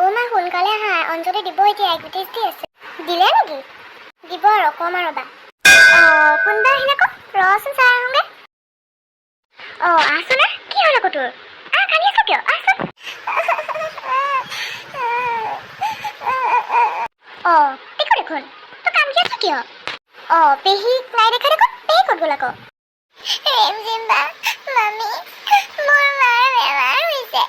অ' মা, সোনকালে আহা। অঞ্জলি দিব এতিয়া, এডভাৰটাইজ দি আছে। দিলে নেকি? দিব আৰু অকণমান ৰ'বা। অঁ, কোনোবা আহিলে আকৌ। ৰচোন, চাই আহোঁগে। অঁ, আহচোন আহ। কি হ'ল আকৌ তোৰ? আহ, কান্দি আছ কিয়? আহচোন। অঁ, টিকু দেখোন, তই কান্দি আছ কিয়? অঁ, পেহীক নাই দেখা দেখোন। পেহী ক'ত গ'ল আকৌ? ৰেমজিম বা, মামী, মোৰ মাৰ বেমাৰ হৈছে।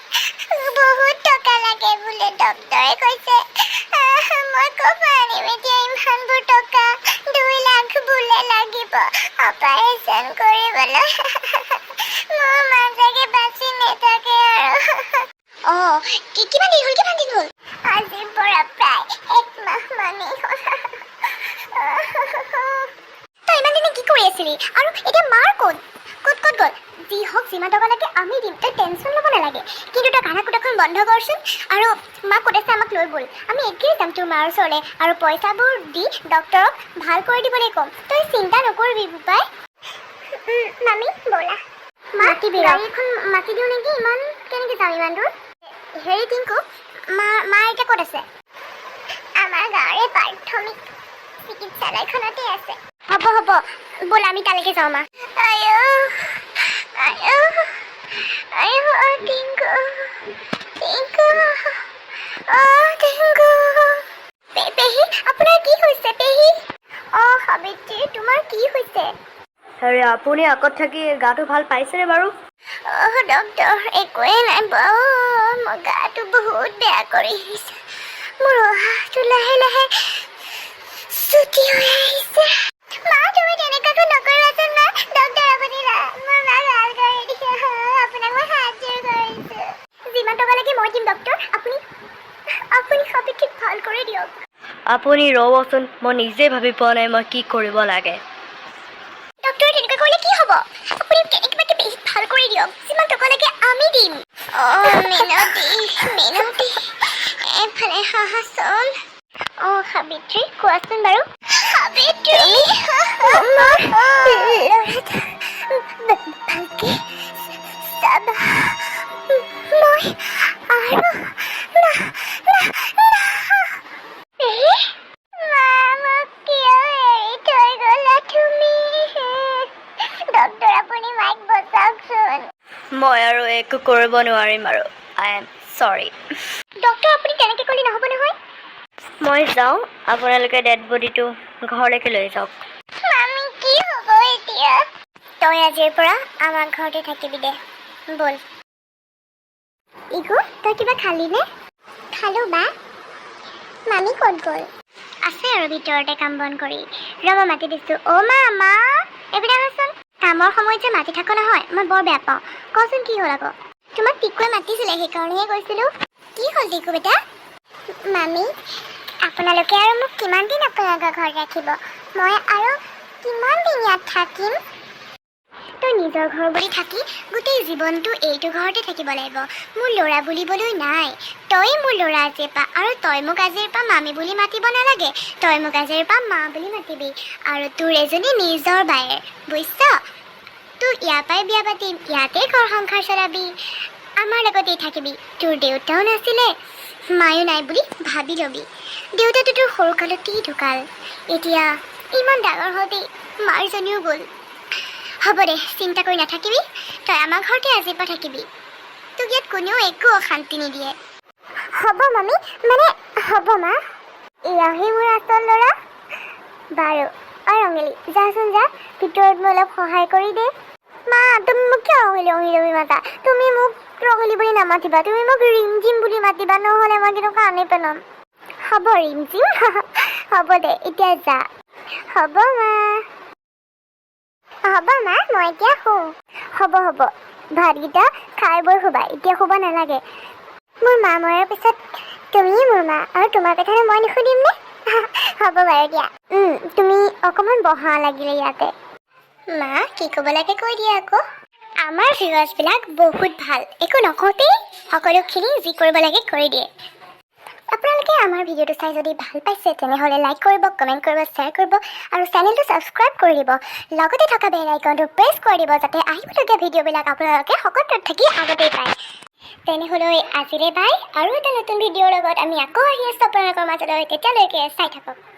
বহুত টকা লাগে বোলে, ডক্তৰে কৈছে। মই ক'ৰ পৰা আনিম এতিয়া ইমানবোৰ টকা? 2 লাখ বোলে লাগিব অপাৰেশ্যন কৰিবলৈ। মোৰ মা চাগে বাচি নাথাকে আৰু। অঁ, কি কিমান দিন হ'ল? কিমান দিন হ'ল? আজিৰ পৰা প্ৰায় এক মাহ মানেই হ'ল। তই ইমান দিনে কি কৰি আছিলি? আৰু এতিয়া মাৰ ক'ত ক'ত ক'ত গ'ল? যি হওক, যিমান টকা লাগে আমি দিম, তই টেনশ্যন ল'ব নালাগে। কিন্তু তই কানা কুটাখন বন্ধ কৰচোন আৰু মা ক'ত আছে আমাক লৈ ব'ল। আমি এতিয়াই যাম তোৰ মাৰ ওচৰলৈ আৰু পইচাবোৰ দি ডক্তৰক ভাল কৰি দিবলৈ ক'ম। তই চিন্তা নকৰিবি বোপাই। মামী, ব'লা। মাতিবি, গাড়ীখন মাতি দিওঁ নেকি? ইমান কেনেকৈ যাম ইমান দূৰ? হেৰি টিংকু, মা মা এতিয়া ক'ত আছে? আমাৰ গাঁৱৰে প্ৰাথমিক চিকিৎসালয়খনতে আছে। হ'ব হ'ব, ব'ল, আমি তালৈকে যাওঁ। মা, আয়ো আয়ো আয়ো, টিংকু, টিংকু, অ টিংকু। পেহী, আপোনাৰ কি হৈছে পেহী? অ সাবিত্ৰী, তোমাৰ কি হৈছে? হেৰি, আপুনি আগত থাকি গাটো ভাল পাইছেনে বাৰু? অ ডক্তৰ, একোৱেই নাই পোৱা। অ, মোৰ গাটো বহুত বেয়া কৰি আহিছে। মোৰ উশাহটো লাহে লাহে চুটি হৈ আহিছে। মা, তুমি তেনেকুৱাকৈ নকৰিবাচোন মা। ডক্তৰ, আপুনি মোৰ মাক ভাল কৰি দিছে। আপোনাক মই হাত জোৰ কৰিছোঁ। যিমান টকা লাগে মই দিম ডক্তৰ। আপুনি আপুনি সাবিত্ৰীক ভাল কৰি দিয়ক। আপুনি ৰ'বচোন, মই নিজে ভাবি পোৱা নাই মই কি কৰিব লাগে। ডক্তৰে তেনেকুৱা কৰিলে কি হ'ব? আপুনি কেনেকুৱাকৈ পেহীক ভাল কৰি দিয়ক। যিমান টকা লাগে আমি দিম। অ মিনতি, মিনতি, এফালে আহাচোন। অ সাবিত্ৰী, কোৱাচোন বাৰু। সাবিত্ৰী, মোৰ ল'ৰাটো ভালকে চাবা। মই আৰু না না না। পেহী, মা, মোক কিয় এৰি থৈ গ'লা তুমি? ডক্তৰ, আপুনি মাইক বচাওকচোন। মই আৰু একো কৰিব নোৱাৰিম আৰু। I am sorry. Doctor, আপুনি তেনেকৈ ক'লে নহ'ব নহয়। মই যাওঁ, আপোনালোকে ডেড বডিটো ঘৰলৈকে লৈ যাওক। মামী, কি হ'ব এতিয়া? তই আজিৰ পৰা আমাৰ ঘৰতে থাকিবি দে, ব'ল। ইগু, তই কিবা খালি নে? খালো বা। মামী ক'ত গ'ল? আছে আৰু ভিতৰতে কাম বন কৰি। ৰ, মই মাতি দিছোঁ। অ' মা, মা, এইপিনে আহাচোন। কামৰ সময়ত যে মাতি থাক নহয়, মই বৰ বেয়া পাওঁ। কচোন, কি হ'ল আকৌ? তোমাক টিকুৱে মাতিছিলে, সেইকাৰণেহে গৈছিলোঁ। কি হ'ল টিকু বেটা? মামী, আপোনালোকে আৰু মোক কিমান দিন আপোনালোকৰ ঘৰত ৰাখিব? মই আৰু কিমান দিন ইয়াত থাকিম? তই নিজৰ ঘৰ বুলি থাকি গোটেই জীৱনটো এইটো ঘৰতে থাকিব লাগিব। মোৰ ল'ৰা বুলিবলৈ নাই, তই মোৰ ল'ৰা আজিৰ পৰা। আৰু তই মোক আজিৰ পৰা মামী বুলি মাতিব নালাগে, তই মোক আজিৰ পৰা মা বুলি মাতিবি। আৰু তোৰ এজনী নিজৰ বায়েৰ, বুজিছ? তোক ইয়াৰ পৰাই বিয়া পাতিম, ইয়াতে ঘৰ সংসাৰ চলাবি, আমাৰ লগতেই থাকিবি। তোৰ দেউতাও নাছিলে, মায়ো নাই বুলি ভাবি ল'বি। দেউতাটো তোৰ সৰুকালতেই ঢুকাল। এতিয়া ইমান ডাঙৰ হওঁতেই মাৰজনীও গ'ল। হ'ব দে, চিন্তা কৰি নাথাকিবি। তই আমাৰ ঘৰতে আজিৰ পৰা থাকিবি। তোক ইয়াত কোনেও একো অশান্তি নিদিয়ে। হ'ব মামী, মানে হ'ব মা। এয়াহে মোৰ আচল ল'ৰা। বাৰু, অ ৰঙিলী, যাচোন যা, ভিতৰত মোক অলপ সহায় কৰি দে। মা, তুমি মোক কিয় ৰঙিলী ৰঙিলী বুলি মাতা? তুমি মোক ৰঙিলী বুলি নামাতিবা, তুমি মোক ৰিমজিম বুলি মাতিবা। নহ'লে মই কিন্তু কান্দি পেলাম। হ'ব ৰিমজিম, হ'ব দে, এতিয়া যা। হ'ব মা, হ'ব মা, মই এতিয়া শুওঁ। হ'ব হ'ব, ভাতকেইটা খাই বৈ শুবা, এতিয়া শুব নালাগে। মোৰ মা মৰাৰ পিছত তুমিয়ে মোৰ মা আৰু তোমাৰ কথানো মই নুসুধিমনে? হ'ব বাৰু দিয়া। তুমি অকণমান বহা লাগিলে ইয়াতে। মা, কি ক'ব লাগে কৈ দিয়া আকৌ। আমাৰ ভিউৱাৰ্ছবিলাক বহুত ভাল, একো নকওঁতেই সকলোখিনি যি কৰিব লাগে কৰি দিয়ে। আপোনালোকে আমাৰ ভিডিঅ'টো চাই যদি ভাল পাইছে, তেনেহ'লে লাইক কৰিব, কমেণ্ট কৰিব, শ্বেয়াৰ কৰিব আৰু চেনেলটো ছাবস্ক্ৰাইব কৰি দিব। লগতে থকা বেল আইকনটো প্ৰেছ কৰি দিব, যাতে আহিবলগীয়া ভিডিঅ'বিলাক আপোনালোকে সকলোত থাকি আগতেই পায়। তেনেহ'লে আজিলৈ বাই। আৰু এটা নতুন ভিডিঅ'ৰ লগত আমি আকৌ আহি আছোঁ আপোনালোকৰ মাজলৈ। তেতিয়ালৈকে চাই থাকক।